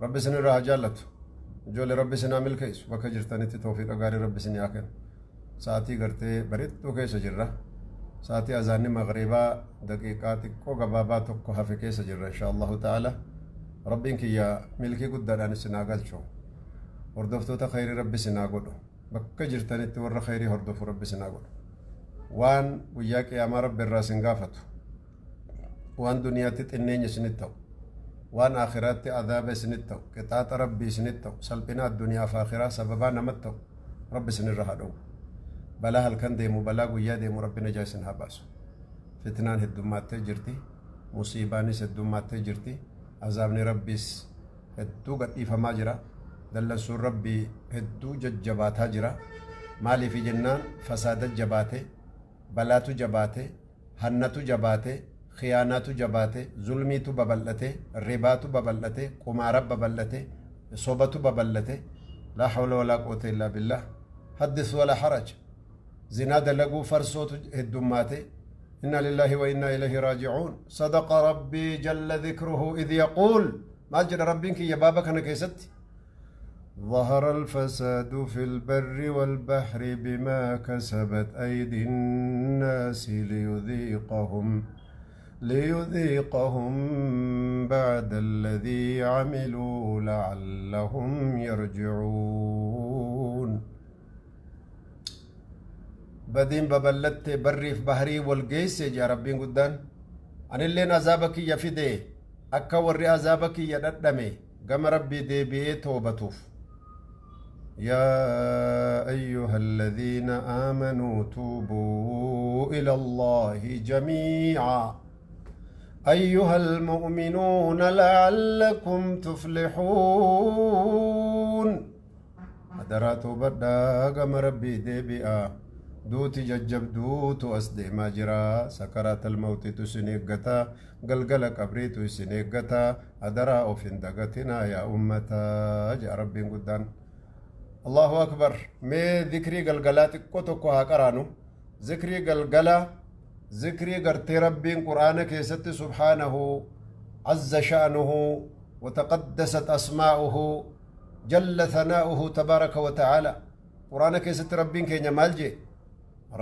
Rabbi isinirraa haa jaallatu. Ijoollee, Rabbi isin haa milkeessu. Bakka jirtanitti toofiiqa gaarii Rabbi isin haa kennu. Sa'aatii gartee bareedduu keessa jirra. Sa'aatii azaanni magriibaa daqiiqaa xiqqoo gabaabaa tokko hafe keessa jirra, insha Allahu ta'ala. Rabbiin kiyya milkii guddaadhaan isin haa galchu. Hordoftoota khayrii Rabbi isin haa godhu. Bakka jirtanitti warra khayrii hordofu Rabbi isin haa godhu. Waan guyyaa qiyaamaa Rabbi irraa isin gaafatu, waan duniyaatti xinneenya isinitti ta'u, waan akhiraatti adaaba isinitti ta'u, qixaaxa Rabbii isinitti ta'u, salphina addunyaa fi akhiraa sababaa namatti ta'u Rabbi isinirra haa dhowwu. Balaa halkan deemu, balaa guyyaa deemu Rabbi najaa isin haa baasu. Fitnaan heddummaattee jirti, musiibaanis heddummaattee jirti, azaabni Rabbiis hedduu gadhiifamaa jira, dallansuun Rabbii hedduu jajjabaataa jira. Maaliif jennaan, fasaada jabaate, balaatu jabaate, hannatu jabaate, khiyaanaatu jabaate, zulmiitu babal'ate, ribaatu babal'ate, qumaara babal'ate, sobatu babal'ate. Laa hawla walaa quwwata illaa billah. Haddis wala haraj. Zinaa dalaguu, farsootu heddummaate. Inna lillahi wa inna ilayhi raaji'uun. Sadaqa Rabbii jalla dhikruhu idh yaquul. Maal jedha Rabbiin kiyya baaba kana keessatti? ظهر الفساد في البر والبحر بما كسبت أيدي الناس ليذيقهم بعد الذي عملوا لعلهم يرجعون. Badiin babal'atte, barriif baharii wal geesse jaa Rabbiin guddaan. Anilleen azaaba kiyya fide akka warri azaaba kiyya dhadhame gama Rabbii deebi'ee toobatuuf. يا أيها الذين آمنوا توبوا إلى الله جميعا أيها المؤمنون لعلكم تفلحون. Adaraa toobadhaa, gama Rabbii deebi'a. Duuti jajjabduutu as deemaa jira. Sakaraatal mawtiitu isin eeggata, galgala qabriitu isin eeggata. Adaraa of hin dagatinaa yaa ummataa, jedha Rabbiin guddaan. Allahu akbar! Mee zikrii galgalaa xiqqoo tokko haa qaraanu. Zikrii galgalaa, zikrii gartee Rabbiin Qur'aana keessatti subhaanahu azza sha'nuhu wataqaddasat asmaa'uhu jalla thanaa'uhu tabaaraka wa ta'aala. Qur'aana keessatti Rabbiin keenya maal jee?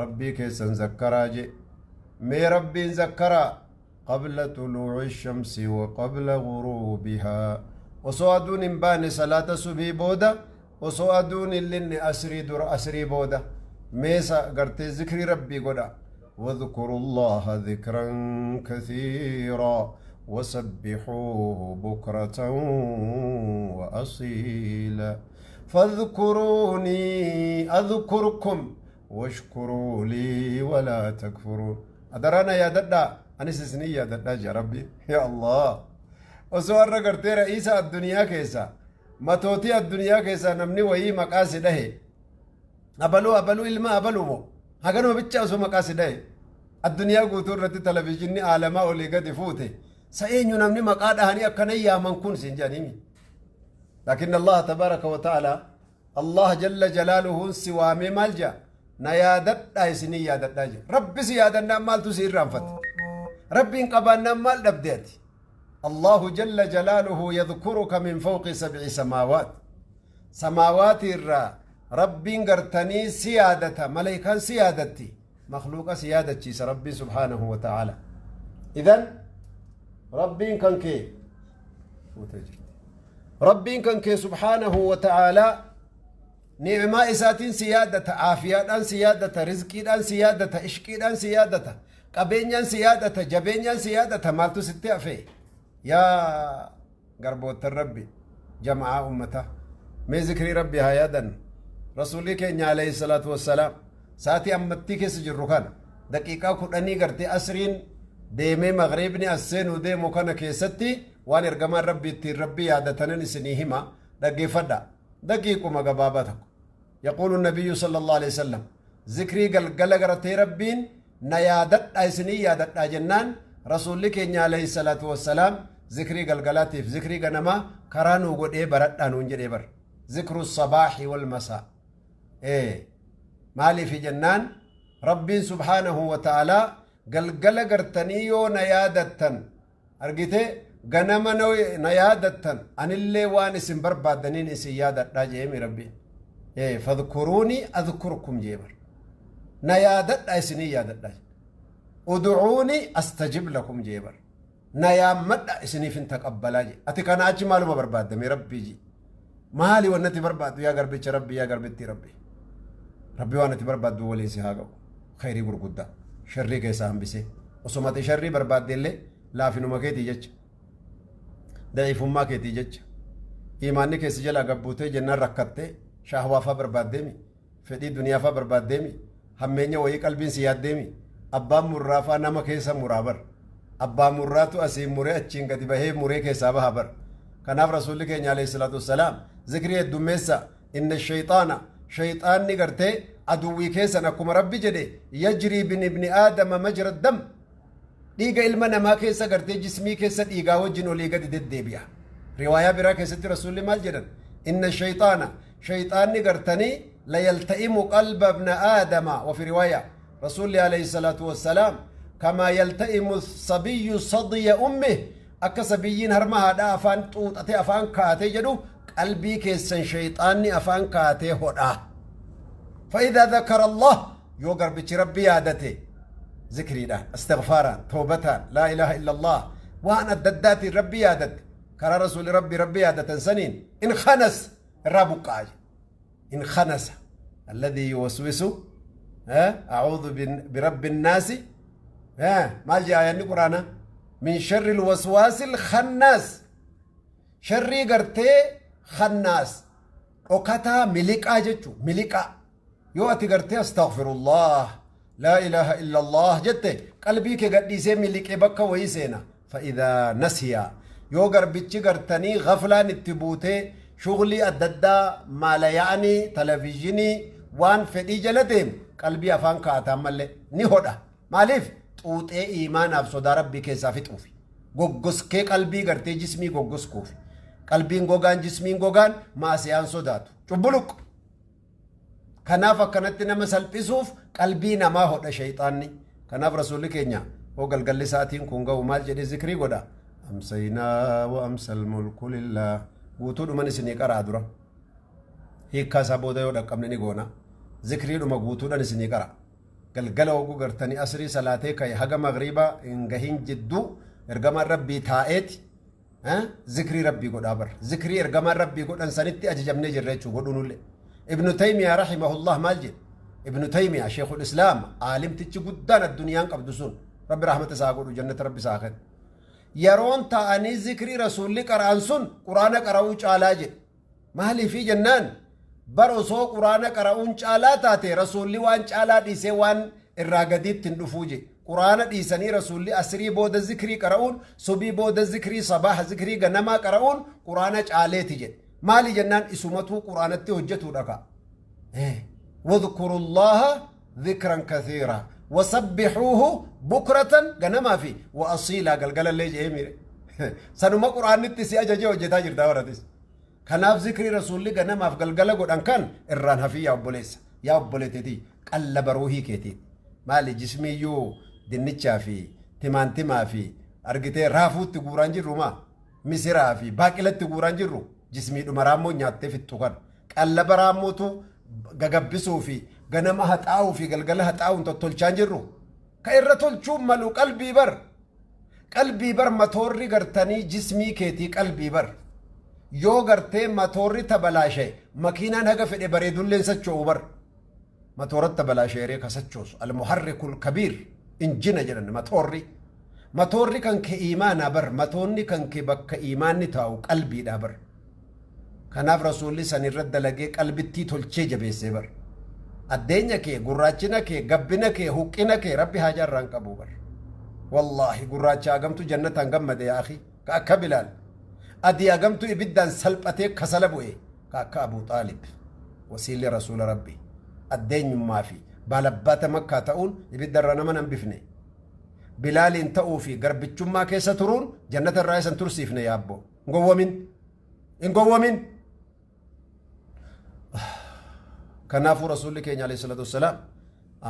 Rabbii keessan zakkaraa jee. Mee Rabbiin zakkaraa qabla tuluuci shamsi wa qabla guruubihaa, osoo aduun hin baane salaata subii booda, osoo aduun hin linne asrii dura, asrii booda. Meesa gartee zikrii Rabbii godha. واذكروا الله ذكرا كثيرا وسبحوه بكرة وأصيلا. فاذكروني أذكركم واشكروا لي ولا تكفرون. Adaraa na yaadadhaa, anis isinii yaadadhaa jaa Rabbi. Ya Allah, osoo har'a gartee ra'iisa addunyaa keessa, matootii addunyaa keessaa namni wayii maqaa si dhahe, abaluu abaluu ilma abaluu moo haganuma bicha, osoo maqaa si dhahe addunyaa guutuu irratti televizhinni aalamaa olii gadi fuute, sa eenyu namni maqaa dhahanii akkana yaaman kun siin jedhaniimi. Laakin Allah tabaaraka wa ta'ala, Allah jalla jalaaluhuun si waamee maal jedha? Na yaadadhaa, isinii yaadadhaa jedha. Rabbi si yaadannaan maaltu si irraanfate? Rabbiin qabaannaan maal dhabde ati? Allahu jalla jalaaluhu yadhkuruka min fawqi sab'i samaawaat. Samaawaati irraa Rabbiin gartanii si yaadata, malaayikaan si yaadatti, makhluuqa si yaadachiisa Rabbiin subhaanahu wa ta'ala. Idan Rabbiin kan kee fuutee jirti. Rabbiin kan kee subhaanahu wa ta'ala ni'maa isaatiin si yaadata, aafiyaadhaan si yaadata, rizqiidhaan si yaadata, ishqiidhaan si yaadata, qabeenyaan si yaadata, jabeenyaan si yaadata. Maaltu sitti hafe yaa garboottan Rabbi, jama'aa ummataa? Mee zikrii Rabbi haa yaadannu. Rasuulli keenya alayhi salaatu wassalaam sa'atii ammattii keessa jirru kana, daqiiqaa 10 gartee asriin deemee magriibni as seenuu deemu kana keessatti, waan ergamaan Rabbi ittiin Rabbi yaadatanan isinii hima, dhaggeeffadha, daqiiquma gabaabaa tokko. يقول النبي صلى الله عليه وسلم, zikrii galgala gartee Rabbiin na yaadadha, isinii yaadadha jennaan, Rasuulli keenya alayhi salaatu wassalaam zikrii galgalaatiif zikrii ganamaa karaa nuu godhee baradhaa nuun jedhee bar. Zikru sabaaxi wal masaa. Maaliif jennaan, Rabbiin subhaanahu wa ta'aalaa galgala gartanii yoo na yaadattan argite. ganama na yaadattan, anillee waan isin barbaaddaniin isin yaadadhaa jeemi Rabbiin. Fadhkuruunii adhkurkum jee bar. Na yaadadha, isinii yaadadha. Ud'uunii astajib lakum jee bar. Na yaammadha, isiniif hin taqabbalaa jee. Ati kana achi maaluma barbaaddame Rabbii jee? Maali wannati barbaaddu, yaa garbicha Rabbii, yaa garbittii Rabbii? Rabbi waan ati barbaaddu waliin si haa ga'u. Khayrii gurguddaa. Sharrii keessaa hambisee. Osuma ati sharrii barbaadde illee, laafinuma keetii jecha, da'iifummaa keetii jecha, imaanni keessi jalaa gabbuutee jennaan rakkattee shahwaafaa barbaaddeemi, fedhii duniyaafaa barbaaddeemi, hammeenya wayii qalbiin si yaaddeemi. Abbaan murraafaa nama keessa muraa bar. Abbaa murraatu asiin muree, achiin gadi bahee muree keessaa baha bar. Kanaaf Rasuulli keenya alayhi salaatu wassalaam zikrii heddummeessa. Inna shayxaana, shayxaanni gartee aduwwii keessan, akkuma Rabbi jedhe, yajrii bin ibni aadama majra dam, dhiiga ilma namaa keessa gartee jismii keessa dhiigaa wajjin olii gadi deddeebi'a. Riwaayaa biraa keessatti Rasuulli maal jedhan? Inna shayxaana, shayxaanni gartanii, la yalta'imu qalba ibna aadama. Wafi riwaayaa Rasuulli alayhi salaatu wassalaam, kamaa yalta'imu sabiyyu sadiya ummih, akka sabiyyiin harma haadhaa afaan xuuxatee afaan kaatee jedhu, qalbii keessan shayxaanni afaan kaatee hodhaa. فإذا ذكر الله, yoo garbichi Rabbi yaadate, zikriidhaan, istighfaaraan, toobataan, laa ilaaha illa Allah, waan adda addaatiin Rabbi yaadatte, karaa Rasuuli Rabbi Rabbi yaadatan saniin, inkhanas, irraa buqqa'a. Inkhanasa alladhii yuwaswisu, a'uudhu birabbi nnaasi, maal jee aayanni Quraanaa? Min sharri lwaswaasi lkhannaas, sharrii gartee khannaas, dhokataa, miliqaa jechu, miliqaa. Yoo ati gartee astaghfirullah, laa ilaaha illa Allah jette, qalbii kee gadhiisee miliqee bakka wayii seena. Fa'idaa nasiya, yoo garbichi gartanii gaflaan itti buutee shuglii adda addaa, maala yaa'anii televizhinii, waan fedhii jala deemu, qalbii afaan kaa'ataan mallee ni hodha. Maaliif? Xuuxee iimaanaaf sodaa Rabbii keessaa fixuufi, goggoskee qalbii gartee jismii goggoskuufi. Qalbiin gogaan, jismiin gogaan maasiyaan sodaatu cubbuluq. Kanaaf akkanatti nama salphisuuf qalbii namaa hodha shayxaanni. Kanaaf Rasuulli keenya hoo galgalli sa'atiin kun ga'u maal jedhee zikrii godha? Amsaynaa wa amsal mulku lillah. Guutuudhuman isinii qaraa dura. Hiikkaa isaa booda yoo dhaqqabne ni goona. Zikriidhuma guutuudhaan isinii qara. Galgala hogguu gartanii asrii salaatee ka'e, haga magriibaa hin gahin jidduu, ergamaan Rabbii taa'eeti zikrii Rabbii godhaa bar. Zikrii ergamaan Rabbii godhan sanitti ajajamnee jirra jechuu godhuunullee. Ibnu Taymiyaa rahimahullah maal jedhe? Ibnu Taymiyaa, sheekul Islaam, aalimtichi guddaan addunyaan qabdu sun, Rabbi rahmata isaa godhu, jannata Rabbi isaa kennu. Yeroon ta'anii zikrii Rasuulli qara'an sun Quraana qara'uu caalaa jedhe. Maaliifii jennaan, bar osoo Quraana qara'uun caalaa taate, Rasuulli waan caalaa dhiisee waan irraa gadiitti hin dhufuu jedhe. Quraana dhiisanii Rasuulli asrii booda zikrii qara'uun, subii booda zikrii sabaaha, zikrii ganamaa qara'uun Quraana caaleeti jedhe. Maali jennaan, isumatuu Quraanatti hojjetuudha ka'a. واذكروا الله ذكرا كثيرا وسبحوه بكرة, ganamaa fi وأصيلا, galgala illee jedhee miire. Sanuma Quraanitti si ajajee hojjetaa jirta waratis. Kanaaf zikrii Rasuulli ganamaaf galgala godhan kan irraan hafii, yaa obboleessa, yaa obboleetteetii, qallaba ruuhii keetiiti. Maali, jismiiyyuu dinnichaa fi timaantimaa fi argitee raafuutti guuraan jirru, maa misiraa fi baaqilatti guuraan jirru, jismiidhuma raammoo nyaattee fixxu kan qallaba raammootu gagabbisuu fi ganama haxaa'uu fi galgala haxaa'uun tottolchaan jirru. Ka irra tolchuun malu qalbii bar. Qalbii bar, matoorri gartanii jismii keetii qalbii bar. Yoo gartee matoorri tabalaashe, makiinaan haga fedhe bareedulleen socho'u bar. Matooratti tabalaasheeree ka sochoosu, almuharrikul kabiir, injina jedhan matoorri. Matoorri kan kee iimaanaa bar. Matoonni kan kee bakka iimaanni taa'u qalbiidha bar. Kanaaf Rasuulli san irra dalagee qalbittii tolchee jabeessee bar. Addeenya kee, gurraachina kee, gabbina kee, huqqina kee Rabbi haajaa irraan qabu bar. Wallaahi, gurraacha hagamtu jannataan gammade, yaa akhi, ka akka Bilaal. Adii hagamtu ibiddaan salphatee kasala bu'e, ka akka Abu Xaalib, wasiilli Rasuula Rabbi. Addeenyummaa fi baalabbaata Makkaa ta'uun ibidda irraa nama nan bifne. Bilaaliin ta'uu fi garbichummaa keessa turuun jannata irraa isan tursiifne, yaabbo. Hin gowwomin. Hin gowwomin. Kanaafuu Rasuulli keenya alayhi salaatu wassalaam,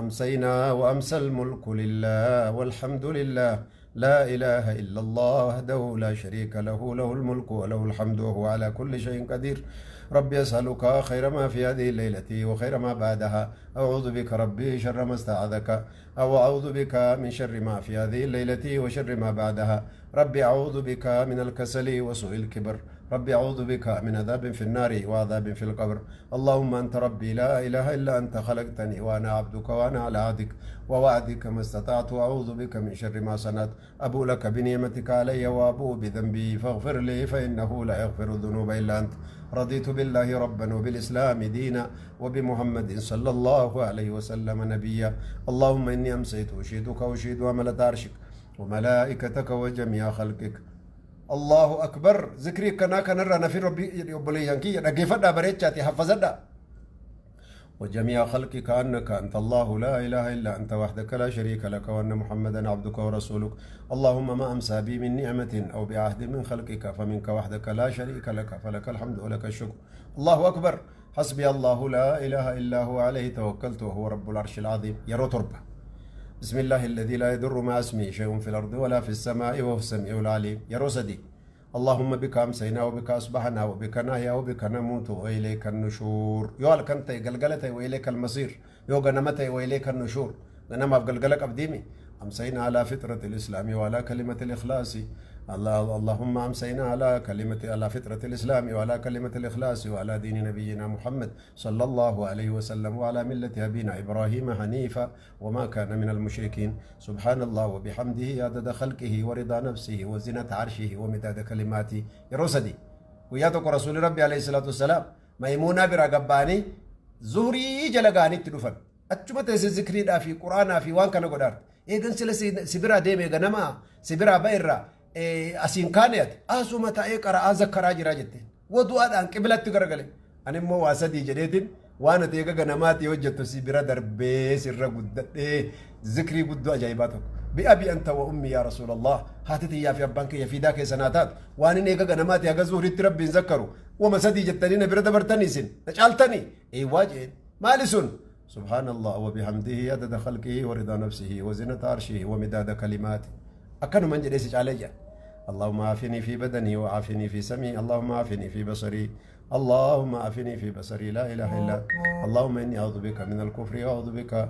أمسينا وأمسى الملك لله والحمد لله. لا إله إلا الله وحده لا شريك له، له الملك وله الحمد وهو على كل شيء قدير. ربي أسألك خير ما في هذه الليلة وخير ما بعدها، أعوذ بك ربي شر ما استعاذك، أو أعوذ بك من شر ما في هذه الليلة وشر ما بعدها. ربي أعوذ بك من الكسل وسوء الكبر، ربي أعوذ بك من عذاب في النار وعذاب في القبر. اللهم أنت ربي لا إله إلا أنت، خلقتني وأنا عبدك وأنا على عهدك ووعدك ما استطعت، وأعوذ بك من شر ما صنعت، أبوء لك بنعمتك علي وأبوء بذنبي فاغفر لي فإنه لا يغفر الذنوب إلا أنت. رضيت بالله ربا وبالإسلام دينا وبمحمد صلى الله عليه وسلم نبيا. اللهم إني أمسيت أشهدك وأشهد حملة عرشك وملائكتك وجميع خلقك. الله أكبر. Zikrii akkanaa kanarraa nafi Rabbi obboleeyyan kiyya dhaggeeffadhaa, bareechaati haffazadhaa. وجميع خلقك أنك أنت الله لا إله إلا أنت وحدك لا شريك لك وأن محمدا عبدك ورسولك. اللهم ما أمسى بي من نعمة أو بأحد من خلقك فمنك وحدك لا شريك لك، فلك الحمد ولك الشكر. الله أكبر. حسبي الله لا إله إلا هو عليه توكلت وهو رب العرش العظيم. Yeroo torba. بسم الله الذي لا يضر مع اسمه شيء في الأرض ولا في السماء وهو السميع العليم. Yeroo sadi. اللهم بك أمسينا وبك أصبحنا وبك نحيا وبك نموت وإليك النشور. Yoo halkan ta'e, galgala ta'e, وإليك المصير. Yoo ganama ta'e, وإليك النشور. Ganamaaf galgala qabdiimi. أمسينا على فطرة الإسلام وعلى كلمة الإخلاص. الله اللهم أمسينا على كلمة على فطرة الإسلام وعلى كلمة الإخلاص وعلى دين نبينا محمد صلى الله عليه وسلم وعلى ملة أبينا إبراهيم حنيفا وما كان من المشركين. سبحان الله وبحمده عدد خلقه ورضا نفسه وزنة عرشه ومداد كلماته. Yeroo sadi. Guyyaa tokko Rasuulli Rabbi عليه الصلاة والسلام Maymuunaa biraa gabbaanii zuhurii jala ga'anitti dhufan. Achuma teesse zikriidhaa fi quraanaa fi waan kana godhaarti. Eegan sila si biraa deeme, ganama si biraa ba'e irraa asiin kaane, ati asuma taa'ee qara'aa zakkaraa jira jetteen. Wadu'aadhaan qiblatti garagale. Ani immoo waa sadii jedheetiin waan ati eega ganamaati hojjettu si bira darbee sirra guddadhee zikrii guddoo ajaa'ibaa tokko. بأبي أنت وأمي يا رسول الله, haati tiyyaa fi abbaan kiyya fiidaa keessa naa taatu, waan inni eega ganamaati haga zuhuritti Rabbiin zakkaru wama sadii jettanii na bira dabartanii isin na caaltanii eewwaa jeen. Maali sun? سبحان الله وبحمده عدد خلقه ورضا نفسه وزنة عرشه ومداد كلماته. Akkanuman jedhee si caalee jedhan. اللهم عافني في بدني وعافني في سمعي، اللهم عافني في بصري، اللهم عافني في بصري، لا إله إلا اللهم إني أعوذ بك من الكفر، وأعوذ بك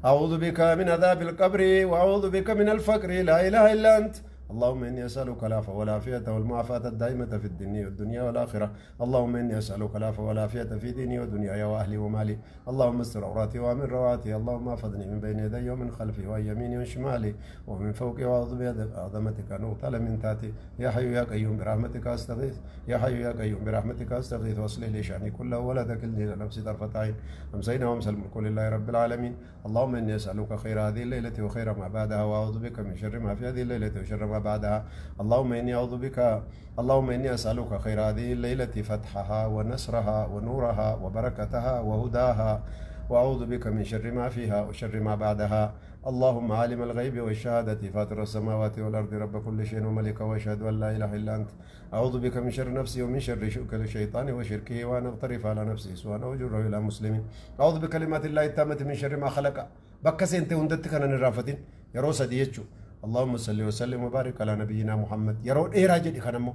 أعوذ بك من عذاب القبر، وأعوذ بك من الفقر، لا إله إلا أنت. اللهم إني أسألك العفو والعافية والمعافاة الدائمة في الدنيا والدنيا والآخرة. اللهم إني أسألك العفو والعافية في ديني ودنياي وأهلي ومالي. اللهم استر عوراتي وآمن روعاتي. اللهم احفظني من بين يدي ومن خلفي وعن يميني ومن شمالي ومن فوقي، وأعوذ بعظمتك أن أغتال من تحتي. يا حي يا قيوم برحمتك أستغيث، يا حي يا قيوم برحمتك أستغيث، واصلح لي شأني كله ولا تكلني إلى نفسي طرفة عين. أمسينا وأمسى الملك لله رب العالمين. اللهم إني أسألك خير هذه الليلة وخير ما بعدها، وأعوذ بك من شر ما في هذه الليلة وشر ما بعدها. اللهم إني أعوذ بك، اللهم إني أسألك خير هذه الليلة، فتحها ونصرها ونورها وبركتها وهداها، وأعوذ بك من شر ما فيها وشر ما بعدها. اللهم عالم الغيب والشهادة، فاطر السماوات والأرض، رب كل شيء وملكه، وأشهد أن لا إله إلا أنت. أعوذ بك من شر نفسي ومن شر الشيطان وشركه وأن أقترف على نفسي سوءا أو أجره إلى مسلم. أعوذ بكلمات الله التامة من شر ما خلق. Bakka seente hundatti kana hin irraanfatin, yeroo sadii jechuu. اللهم صل وسلم وبارك على نبينا محمد. Yeroo dheeraa jedhi kanammoo.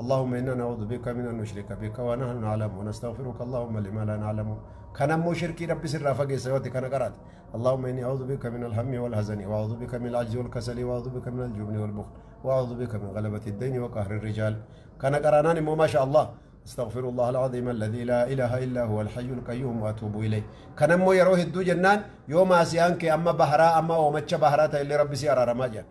اللهم إنا نعوذ بك من أن نشرك بك ونحن نعلم، ونستغفرك اللهم لما لا نعلم. Kanammoo shirkii Rabbi sirraa fageessa yoo kana qaraate. اللهم إني أعوذ بك من الهم والحزن، وأعوذ بك من العجز والكسل، وأعوذ بك من الجبن والبخل، وأعوذ بك من غلبة الدين وقهر الرجال. Kana qaraanaan immoo ما شاء الله. استغفر الله العظيم الذي لا إله إلا هو الحي القيوم وأتوب إليه. Kanammoo yeroo hedduu jennaan yoo maasiyaan kee amma baharaa amma oomacha baharaa ta'e illee Rabbi si araaramaa jedha.